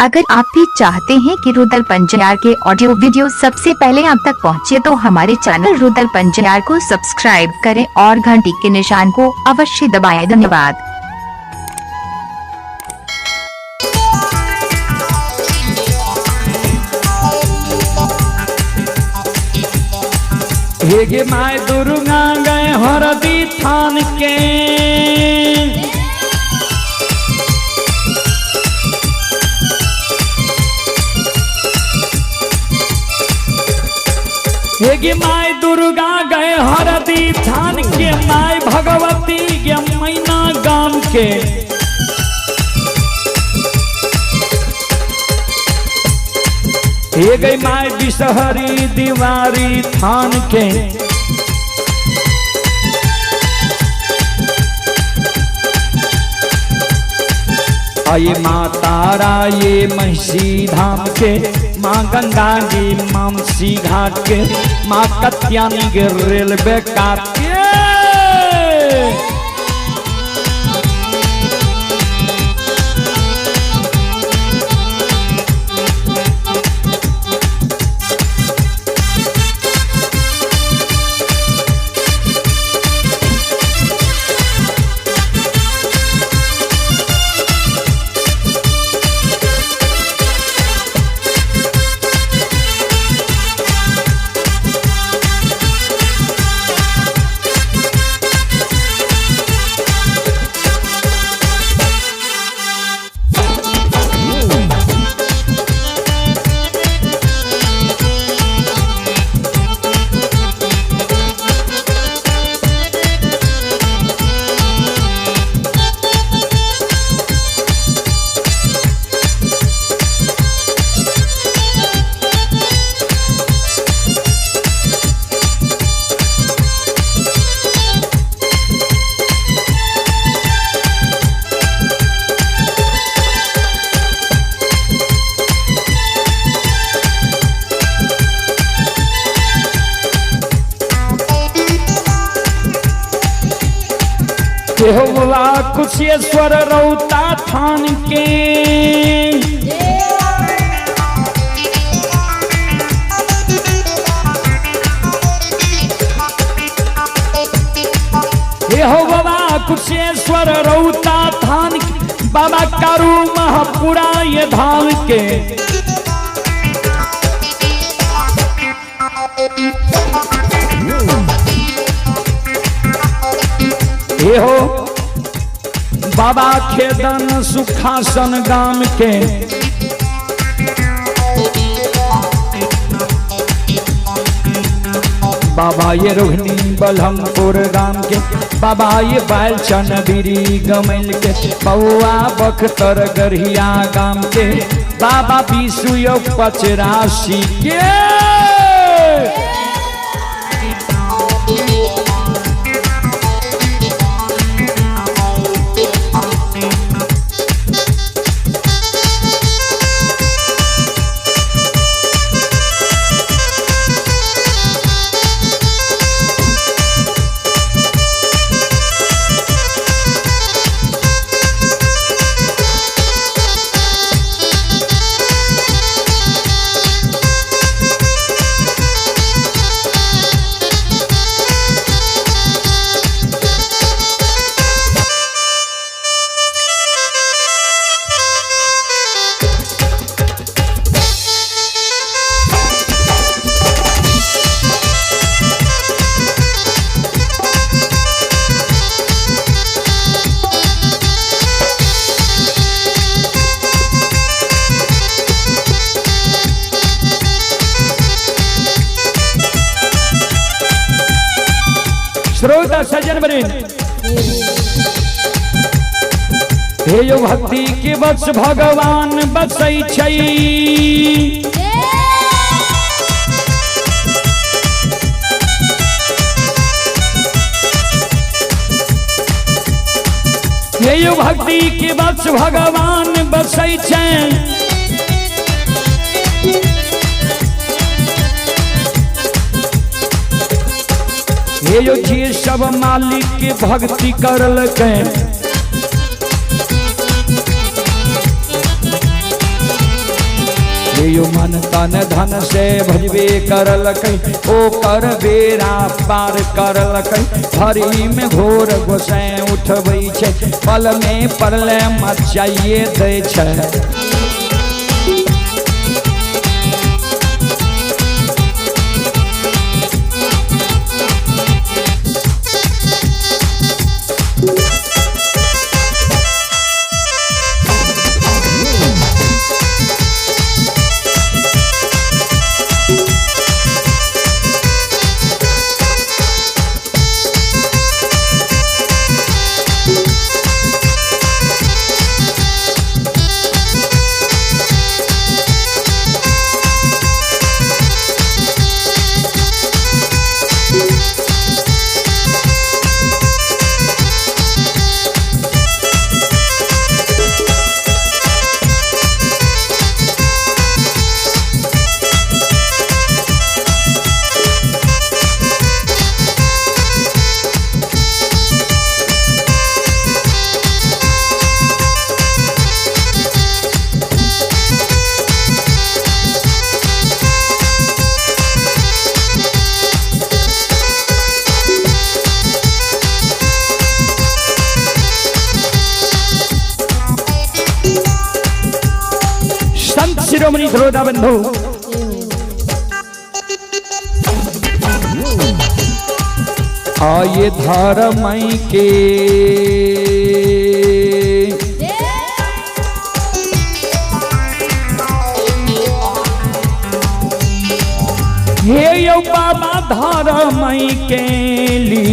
अगर आप भी चाहते हैं कि रुदल पंजियार के ऑडियो वीडियो सबसे पहले आप तक पहुंचे तो हमारे चैनल रुदल पंजियार को सब्सक्राइब करें और घंटी के निशान को अवश्य दबाएं। धन्यवाद। हे गे my Durga गए हरदी थान के, हे गे my Durga गए हरदी थान के, my Bhagwati गे मैना गाम के। हे गई my Bishahari दीवारी थान के, आये माँ तारा ये महिषी धाम के, माँ गंगा जी मामसी घाट के, माँ कत्यानी के रेलवे काट के। केहुआ कुशेश्वर रौता थान के, हे बाबा कुशेश्वर रौता थान के, बाबा कारू महापुरा ये धाम के। हे हो बाबा खेदन सुखासन गाम के, बाबा ये रोहिणी बलहमपुर गाम के, बाबा ये बालचन बीरी गमैल के, बउआ बख्तर गढ़िया गाम के, बाबा विशु पचरासी के। श्रोता सज्जन बने, हे यो भक्ति के बस भगवान बसै छै, हे यो भक्ति के बस भगवान बसै छै। हे यो जे सब मालिक के भक्ति करलकै, हे मन तन धन से भजबे करलकै, ओकर बेड़ा पार करलकै। हरी में घोर गोसाई उठबै छै, पल में परले मचाइए दै छै। संत शिरोमणि श्रोता बंधु, आये धर्म के हे यो बाबा धर्म के ली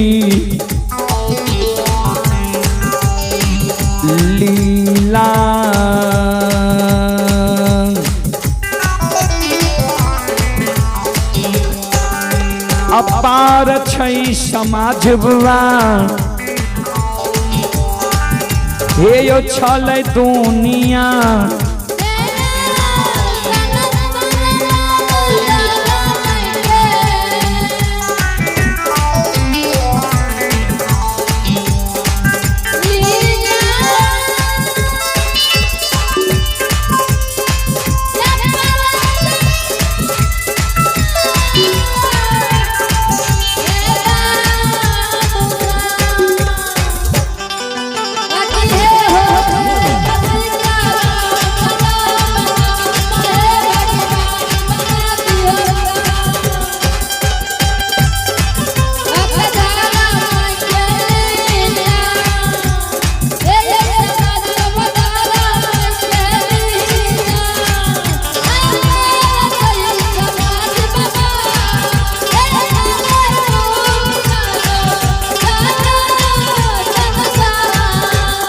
लीला अपार छै समाज बुआ, हे यो छलै दुनिया।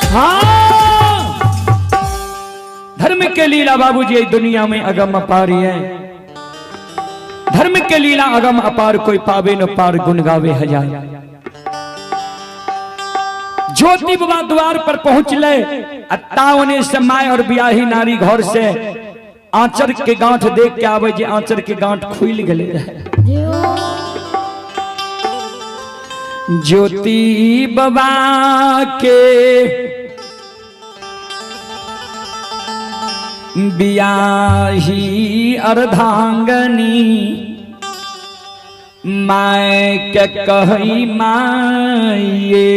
हाँ, धर्म के लीला बाबूजी दुनिया में अगम अपार है। धर्म के लीला अगम अपार, कोई पावे न पार, गुण गावे हजार। ज्योति बाबा द्वार पर पहुंच ले, अत्तावने से my और ब्याही नारी घर से आंचर के गांठ देख के आवे जे आंचर के गांठ खुल गए रहे। ज्योति बाबा के बियाही अर्धांगनी my के कही माये।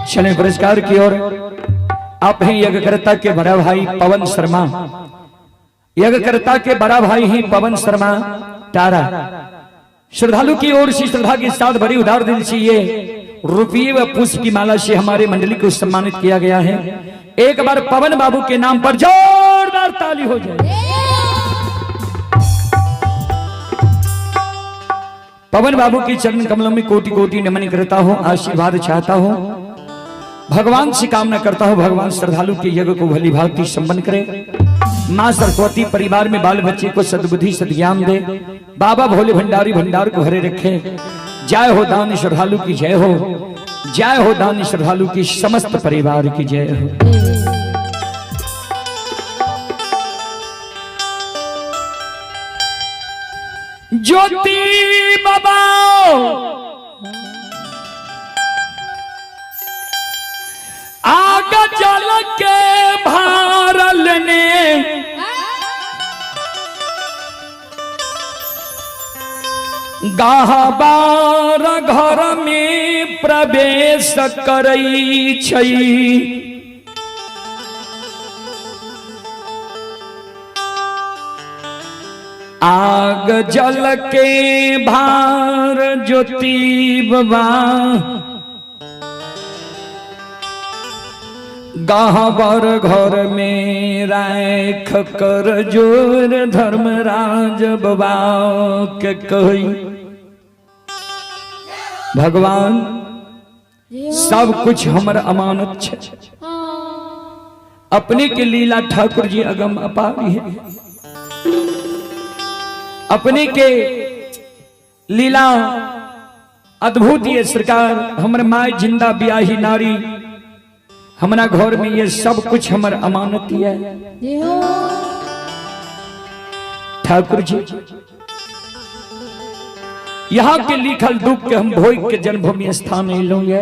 चले पुरस्कार की ओर। आप हैं यज्ञकर्ता के बड़ा भाई पवन शर्मा। यज्ञकर्ता के बड़ा भाई हैं पवन शर्मा टारा। श्रद्धालु की ओर से श्रद्धा के साथ बड़ी उदार दिल से ये रुपये व पुष्प की माला से हमारे मंडली को सम्मानित किया गया है। एक बार पवन बाबू के नाम पर जोरदार ताली हो जाए। पवन बाबू के चरण कमलों में कोटि कोटि नमन करता हूं, आशीर्वाद चाहता हूं, भगवान से कामना करता हूं भगवान श्रद्धालु के यज्ञ को भली भांति संपन्न करे। माँ सरस्वती परिवार में बाल बच्चे को सद्बुद्धि सद्ज्ञान दे। बाबा भोले भंडारी भंडार को हरे रखे। जय हो दान श्रद्धालु की जय हो, जय हो दान श्रद्धालु की समस्त परिवार की जय हो। ज्योति बाबा के भारल ने गहबर घर में प्रवेश करै छै। आग जल के भार ज्योति बाबा गहबर घर में राख कर जोर धर्मराज बाबा के कही। भगवान सब कुछ हमर अमानत छे। अपने के लीला ठाकुर जी अगम अपार है। अपने के लीला अद्भुत ये सरकार। हमर my जिंदा ब्याही नारी हमरा घर में ये सब कुछ हमर अमानत है। ठाकुर जी यहाँ के लिखल दुख के हम भोग के जन्मभूमि स्थान अलो ये।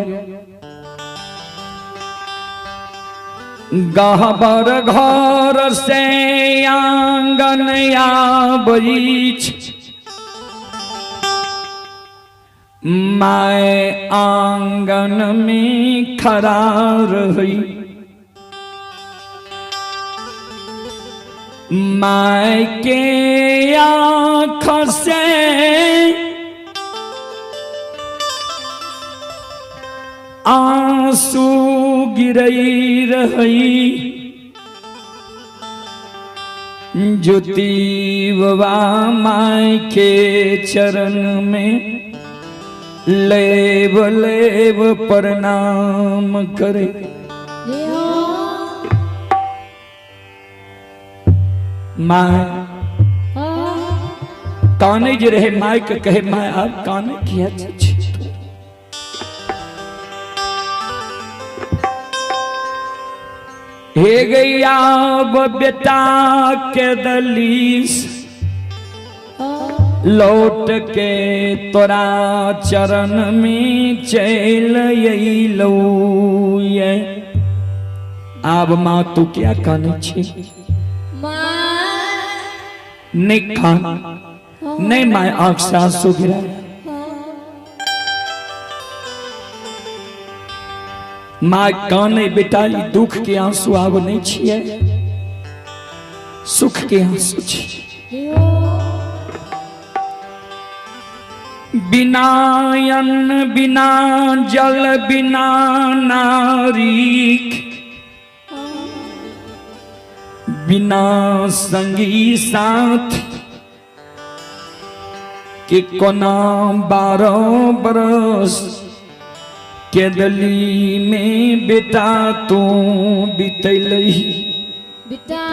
गहबर घर से आंगन आबैछ my आंगन में खड़ा रही। My के आँख से आंसू गिरई रही। ज्योति बाबा my के चरण में लेव लेव प्रणाम करे। My काने जे रहे my के कहे my आप काने किया छी। हे गैया बेटा के दलीस लौट के तोरा चरण में चल अइलौ ये। आब माँ तू क्या काने छी? नहीं खान नहीं my आंख से आंसू गिरा। माँ काने बेटा ई दुख के आंसू आब नहीं छिए, सुख के आंसू छिए। बिना अन्न बिना जल बिना नारीक बिना संगी साथ के कोना 12 बरस केदली में बेटा तू बितैलही। बेटा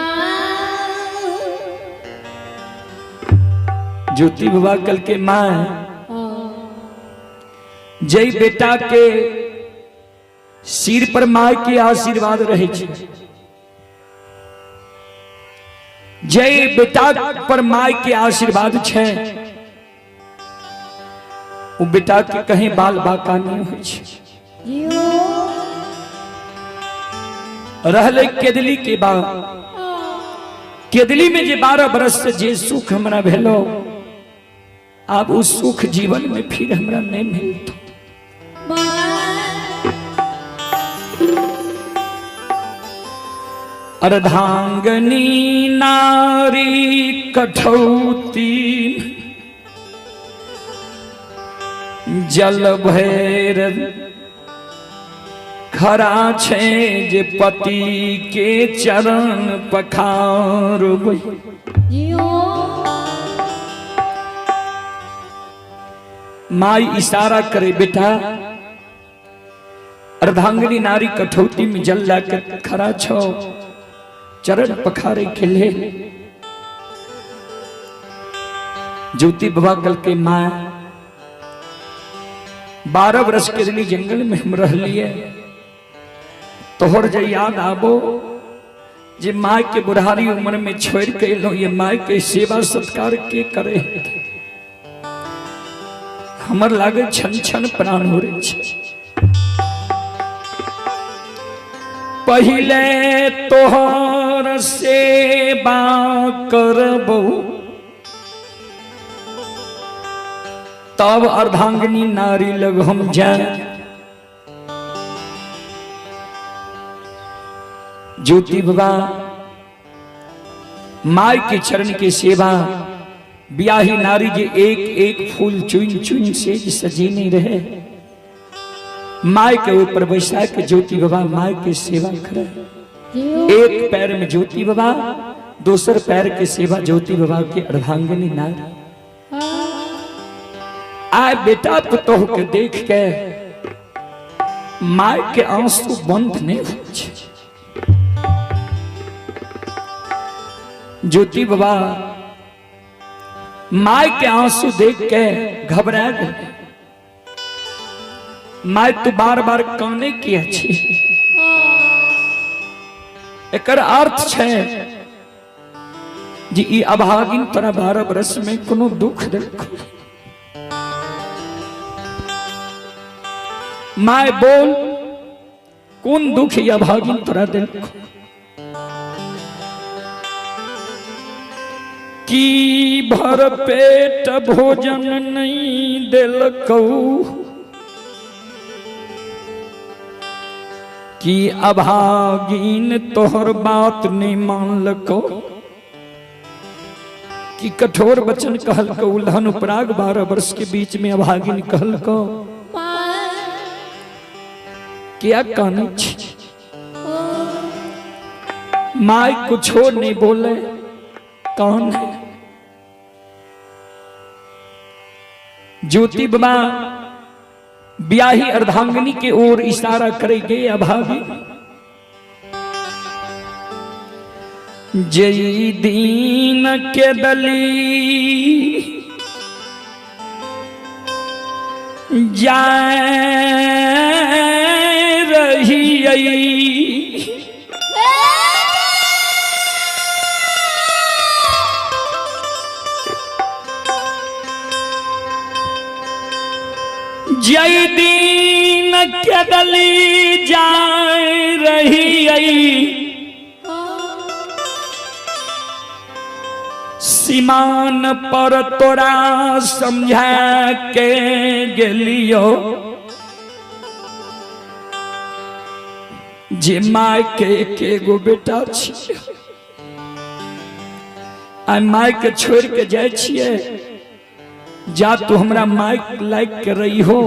ज्योति बाबा कल के माँ जय बेटा के सिर पर माँ के आशीर्वाद रहे छे, जय बेटा पर माँ के आशीर्वाद छे, उ बेटा के कहीं बाल बाका नहीं होय छे। रहले केदली के बाप, केदली में जे 12 बरस से जे सुख हमरा भेलो, आब उ सुख जीवन में फिर हमरा नहीं मिलतो। अर्धांगनी नारी कठौती जल भैर खरा छे जे पति के चरण पखारबै। माई इशारा करे बेटा अर्धांगनी नारी कठौती में जल लाकर खरा छो चरण पखारे के लिए। ज्योति बाबा कल के माँ 12 वर्ष के लिए जंगल में हम रह लिए, तोहर जे याद आबो जे माँ के बुढ़ारी उम्र में छोड़ के लो, ये माँ के सेवा सत्कार के करे, हमर लागे छन छन प्राण हो रहे छे। पहिले तोहर सेवा करबौ, तब अर्धांगिनी नारी लग हम जाए। ज्योति बाबा माय के चरण के सेवा, ब्याही नारी जे एक एक फूल चुन चुन से सजी नहीं रहे, my के ऊपर बैसा के ज्योति बाबा my के सेवा करे। एक पैर में ज्योति बाबा, दोसर पैर के सेवा ज्योति बाबा के अर्धांगिनी नारी। आए बेटा पुतोह के देख के my के आंसू बंद नहीं हो। ज्योति बाबा my के आंसू देख के घबरा गए। My तू बार बार काने की अच्छी, एकर अर्थ छै जे ई अभागिन तोरा 12 बरस में कोनो दुख देखो। My बोल कोन दुख ई अभागिन तोरा देखो। की भर पेट भोजन नहीं देलकौ, की अभागिन तोहर बात नहीं मानलकौ, कि कठोर वचन कहलकौ। उल्हन उपराग 12 वर्ष के बीच में अभागिन कहलकौ, क्या कानै छी? My कुछो नहीं बोले, कौन है? ज्योति बाबा ब्याही अर्धांगिनी के ओर इशारा करेंगे अभागी, जय दीन के दली जाए रही। जय दीन के दली जाए रही, सीमान पर तोरा समझा के गेलियो, जे my के एगो बेटा छियै, आइ my के छोड़ के जाइ छियै, जा तू हमरा my like के रही हो,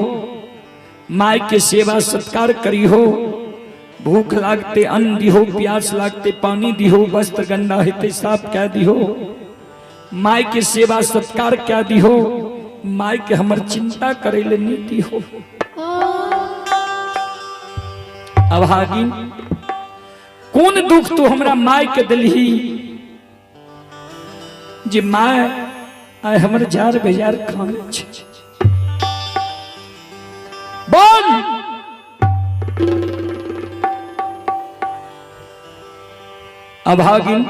my के सेवा सत्कार करी हो, भूख लागते अन्न दिहो, प्यास लागते पानी दिहो, वस्त्र गंदा हेते साफ कह दिहो, my के सेवा सत्कार कह दिहो, my के हमर चिंता करे ले नहीं दिहो। अभागिन कोन दुख तू हमरा my के दिलही जे my आइ हमर जार बेजार खाने छै। बोल अभागिन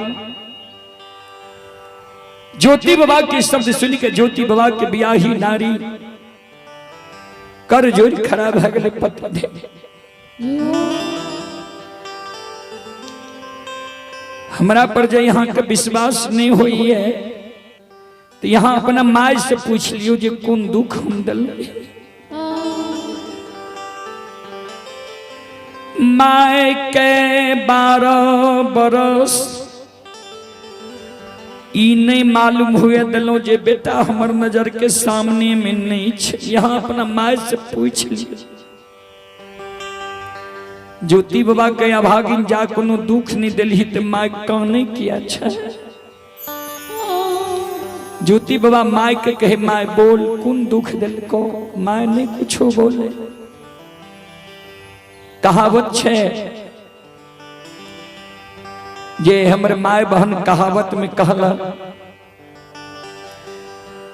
ज्योति बाबा के शब्द सुन के ज्योति बाबा के ब्याही नारी कर जोड़ खड़ा भऽ गेलै पति। हमरा पर जे यहाँ के विश्वास नहीं होई है तो यहाँ अपना my से पूछ लियो जे कोन दुख हम दिल। My के 12 बरस ई नहीं मालूम हुए दिलो जे बेटा हमर नजर के सामने में नहीं छे। यहाँ अपना my से पूछ लियो। ज्योति बाबा के अभागिन जा कोनो दुख नहीं दिलही ते my काने किया छे। ज्योति बाबा my के कहे my बोल कोन दुख दिलको, my नहीं कुछो बोले। कहावत छे जे हमर my बहन कहावत में कहला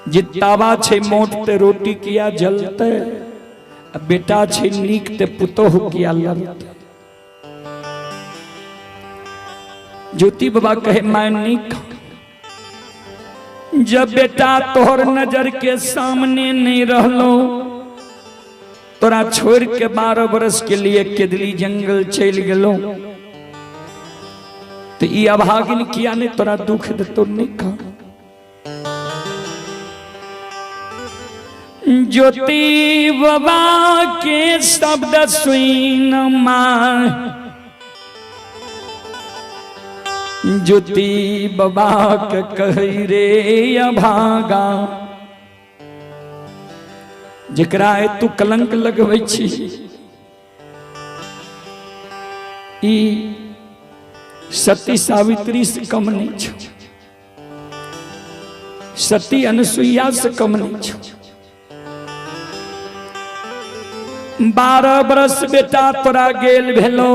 जे तावा छे मोट ते रोटी किया जलते, बेटा छे नीक ते पुतोह किया लड़ते। ज्योति बाबा कहे my नीक, जब बेटा तोहर नजर के सामने नहीं रहलो, तोरा छोड़ के 12 बरस के लिए केदली जंगल चल गेलो, तो ई अभागिन किया नहीं तोरा दुख देतो नहीं कह। ज्योति बाबा के शब्द सुन मां, ज्योति बाबा के कही रे अभागा, जकरा तू कलंक लगबै छी ई सती सावित्री से कम नहीं छो, सती अनुसुईया से कम नहीं छो। 12 बरस बेटा तोरा गेल भेलो,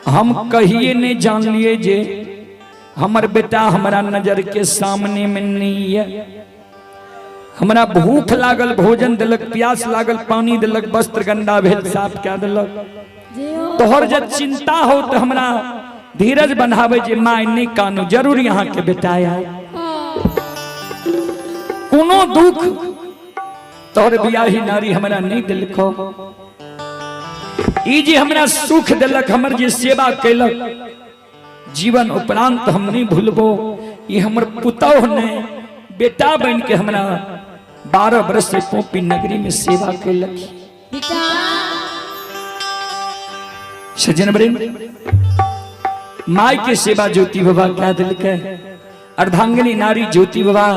हम कहिए नहीं जान लिए जे हमर बेटा हमरा नजर के सामने में नहीं है। हमरा भूख लागल भोजन दिलक, प्यास लागल पानी दिलक, वस्त्र गंदा भेल साफ कए दिलक। तोहर जब चिंता हो तो हमरा धीरज बनावे जे माय नहीं कानू, जरूर यहाँ के बेटा आए। कोनो दुख तोहर बियाही नारी हमरा नहीं दिलको, ई जे हमरा सुख दिलक, हमर जे सेवा कैलक जीवन उपरांत हम नहीं भूलबो। ई हमर पुतोह ने बेटा बन के हमरा 12 बरस से पोपी नगरी में सेवा कैलक। सज्जन वृंद, my के सेवा ज्योति बाबा क्या दिलकै, अर्धांगिनी नारी ज्योति बाबा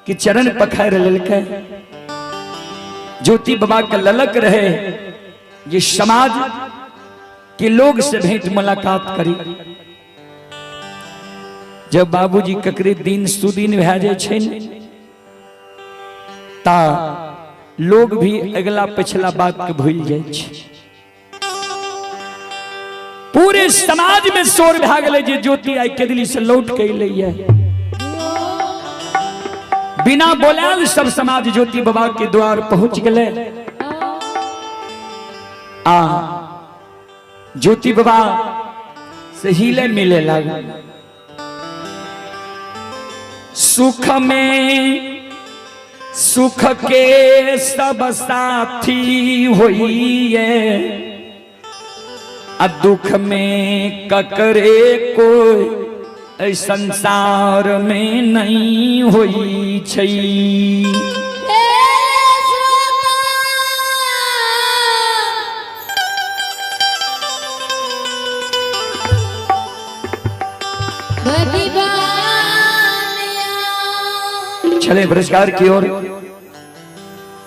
के चरण पखार ललकै। ज्योति बाबा के ललक रहे ये समाज के लोग से भेंट मुलाकात करी। जब बाबूजी ककरे दिन सुदिन भए जाय छै ने, ता लोग भी अगला पिछला बात के भूल जाय छै। पूरे समाज में शोर भए गेलै जे ज्योति आइ केदली से लौट के अयलै। बिना बोलायल सब समाज ज्योति बाबा के द्वार पहुंच गए। आ ज्योति बाबा से हिले मिले लागल। सुख में सुख के सब साथी होइए, आ दुख में ककरे कोई संसार में नहीं होई छै। चले पुरस्कार की ओर।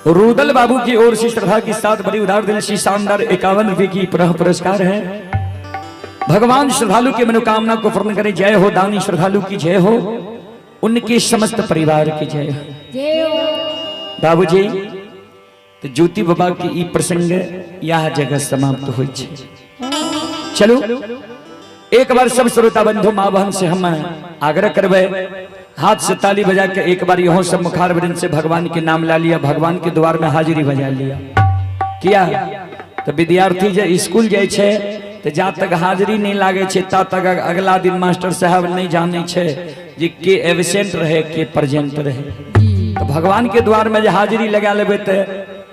रुदल बाबू की ओर से श्रद्धा के साथ बड़ी उदार दिल से शानदार 51 रुपए की पुनः पुरस्कार है। भगवान श्रद्धालु के मनोकामना को पूर्ण करें। जय हो दानी श्रद्धालु की जय हो, उनके समस्त परिवार की जय हो। बाबूजी तो ज्योति बाबा की ई प्रसंग यह जगह समाप्त हो। चलो एक बार सब श्रोता बंधु माँ बहन से हम आग्रह करवे, हाथ से ताली बजा के एक बार यहाँ सब मुखार वृंद से भगवान के नाम ला लिया, भगवान के द्वार में हाजिरी बजा लिया। किया तो विद्यार्थी जे स्कूल जाए छे तो जा तक हाजिरी नहीं लागे छे ता तक अगला दिन मास्टर साहब नहीं जाने छे जे के एबसेंट रहे के प्रेजेंट रहे। तो भगवान के द्वार में जे हाजिरी लगा लेबे तो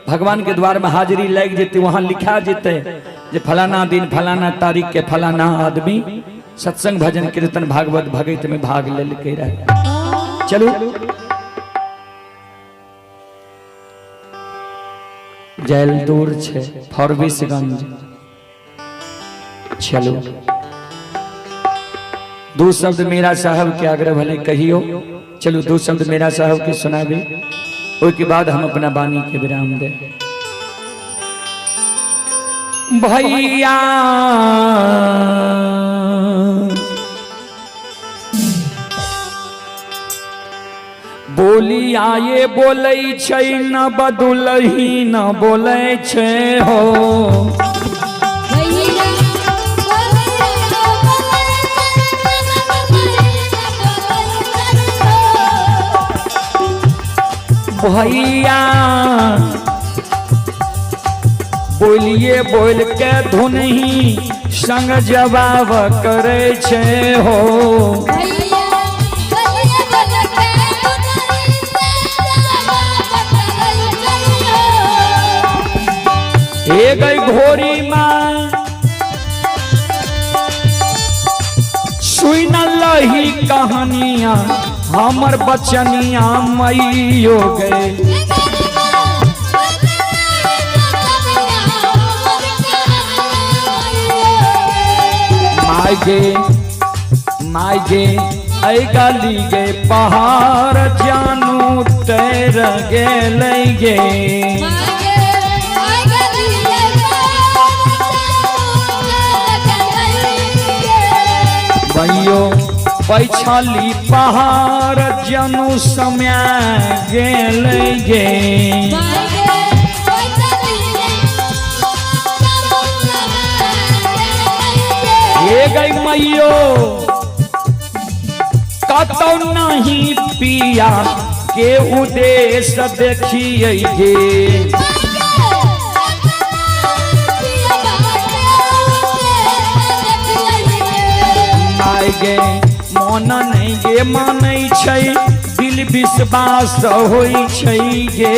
भगवान के द्वार में हाजिरी लग जेते, वहां लिखा जेते जे फलाना दिन फलाना तारीख के फलाना आदमी सत्संग भजन कीर्तन भागवत भगत में भाग लेलकै रहे। चलो जैल दूर छे फॉरबिसगंज। चलो दो शब्द मेरा साहब के आग्रह भले कहियो, चलो दो शब्द मेरा साहब के सुनाबे, ओहि के बाद हम अपना वाणी के विराम दे। भैया बोलिया ये बोलै छै न बदुलही न बोलै छै हो। भैया बोलिए बोल के धुनही संग जवाब करे छे हो। हे गई घोरी माँ लही कहानिया हमर बचनिया मैयो गए। माय गे माय गे ऐ गली गे पहाड़ जानू तैर गेल गे। भैयो पैछली पहाड़ जानू समय गेल गे। हे गई मैयो कतौ नहीं पिया के उद्देश्य देखिए गे। माय गे मन नहीं गे मानै छै दिल विश्वास होइ छै गे।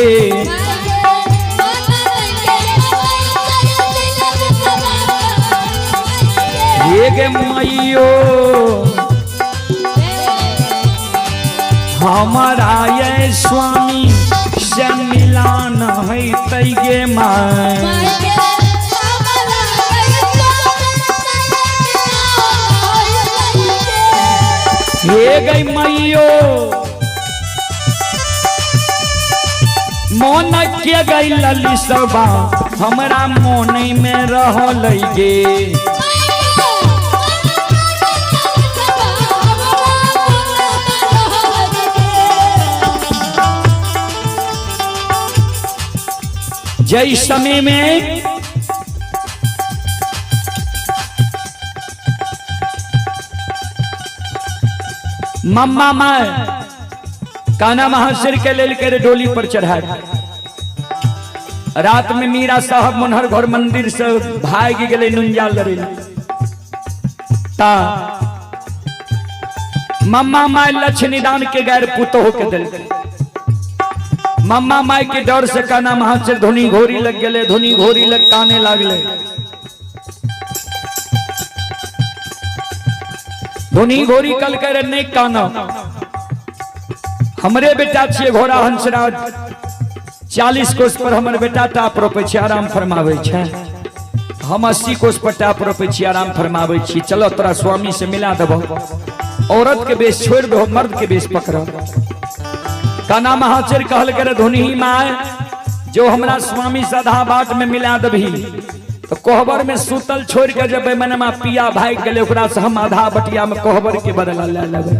हे गे मैयो हमारा ये स्वामी से मिलान है गे माय। हे गई मैयो मोन के गई ललिसबा हमरा मोन में रहल गे। जय समय में मम्मा माय काना महाशर के लेल के डोली पर चढ़ाए रात में मीरा साहब मुनहर घर मंदिर से भाग गए नुंजा लड़े ता मम्मा my Lakshmi दान के गैर पुतोह के दिल। मम्मा माय के डर से काना महाशर धुनी घोरी लग गए, धुनी घोरी लग काने लागले, धुनी घोरी कल कर नहीं काना हमरे बेटा छिए घोड़ा हंसराज 40 कोस पर हमर बेटा टाप रोपे छै आराम फरमावे छै, हम 80 कोस पर टाप रोपे छी आराम फरमावे छी, चलो तोरा स्वामी से मिला देबो। औरत के बेस छोड़ दो मर्द के बेस पकड़ो। काना महाचर कहल करे धुनी my जो हमरा स्वामी सदा बाट में मिला देबही तो कोहबर में सुतल छोड़ के जब मनमा पिया भाग गेलै ओकरा से हम आधा बटिया में कोहबर के बदला ले लेबै।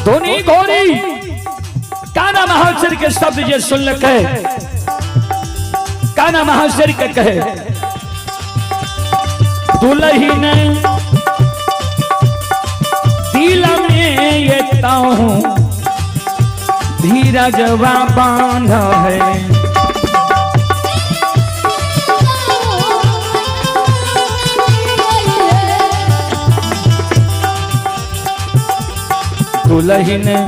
धुनी घोरी काना महाचर के शब्द जे सुनलकै काना महाशर के कहे दुलही ने दिल में ये ताहूं धीरजवा बांध है। दुलही ने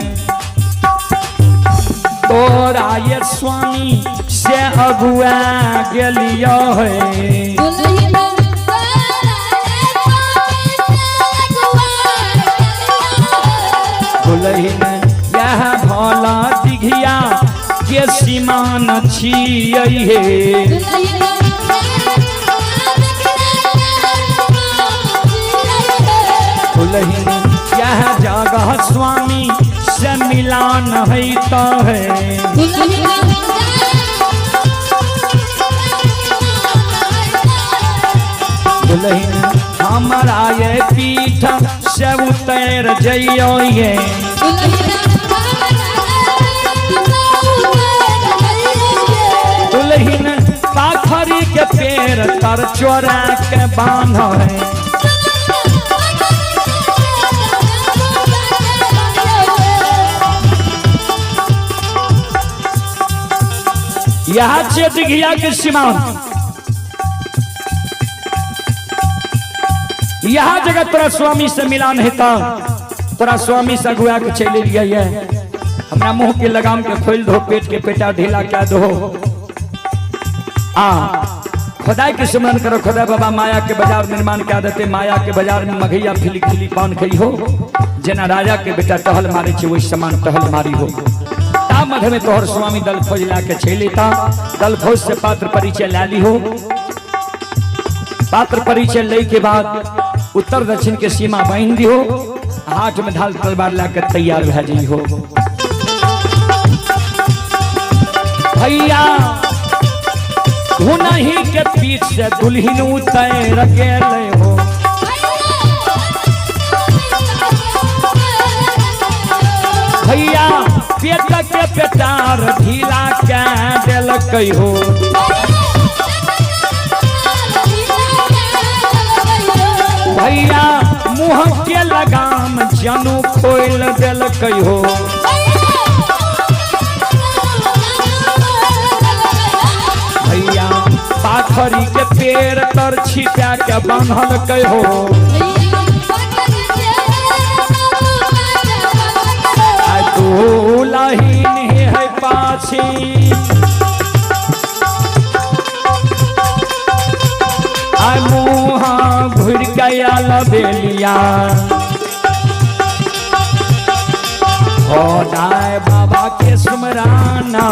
तोरा ये स्वामी से अगुआ गेलियो है। दुलहिन यह भोला दिघिया के सीमान छियै हे। दुलहिन यह जगह स्वामी से मिलान है तो है। दुलहिन हमारा ये पीठ से उतर जइयो ये। दुलहिन पाखरी के पेड़ तर चोरा के बांध है। यहाँ छे दिघिया के सीमान, यहाँ जगह तोरा स्वामी से मिलान हेता तोरा स्वामी से अगुआ के चले लिया। हमरा मुंह के लगाम के खोल दो, पेट के पेटा ढीला क्या दो। आ खुदा के सुमरन करो, खुदा बाबा माया के बाजार निर्माण क्या देते, माया के बाजार में मघैया फिली खिली पान खई हो, जना राजा के बेटा टहल मारे छे वही समान टहल मारी हो। ता मध्य में तोहर स्वामी दल फौज ला के छेलेता, दल फौज से पात्र परिचय ला ली हो। पात्र परिचय ले के बाद उत्तर दक्षिण के सीमा बांध दी हो, हाथ में ढाल तलवार ला के तैयार भा जी हो। भैया हुनही के पीठ से दुल्हन उतर गेले हो। भैया पेट के पेटार ढीला के देलकै हो। भैया मुँह के लगाम जनू खोल देलकै हो। भैया पाथरी के पेड़ तर छिपा के बांधलकै हो। आ दुलहिन है पाछी आ मुँह घुर गया लबेलिया। हो दाय बाबा के सुमराना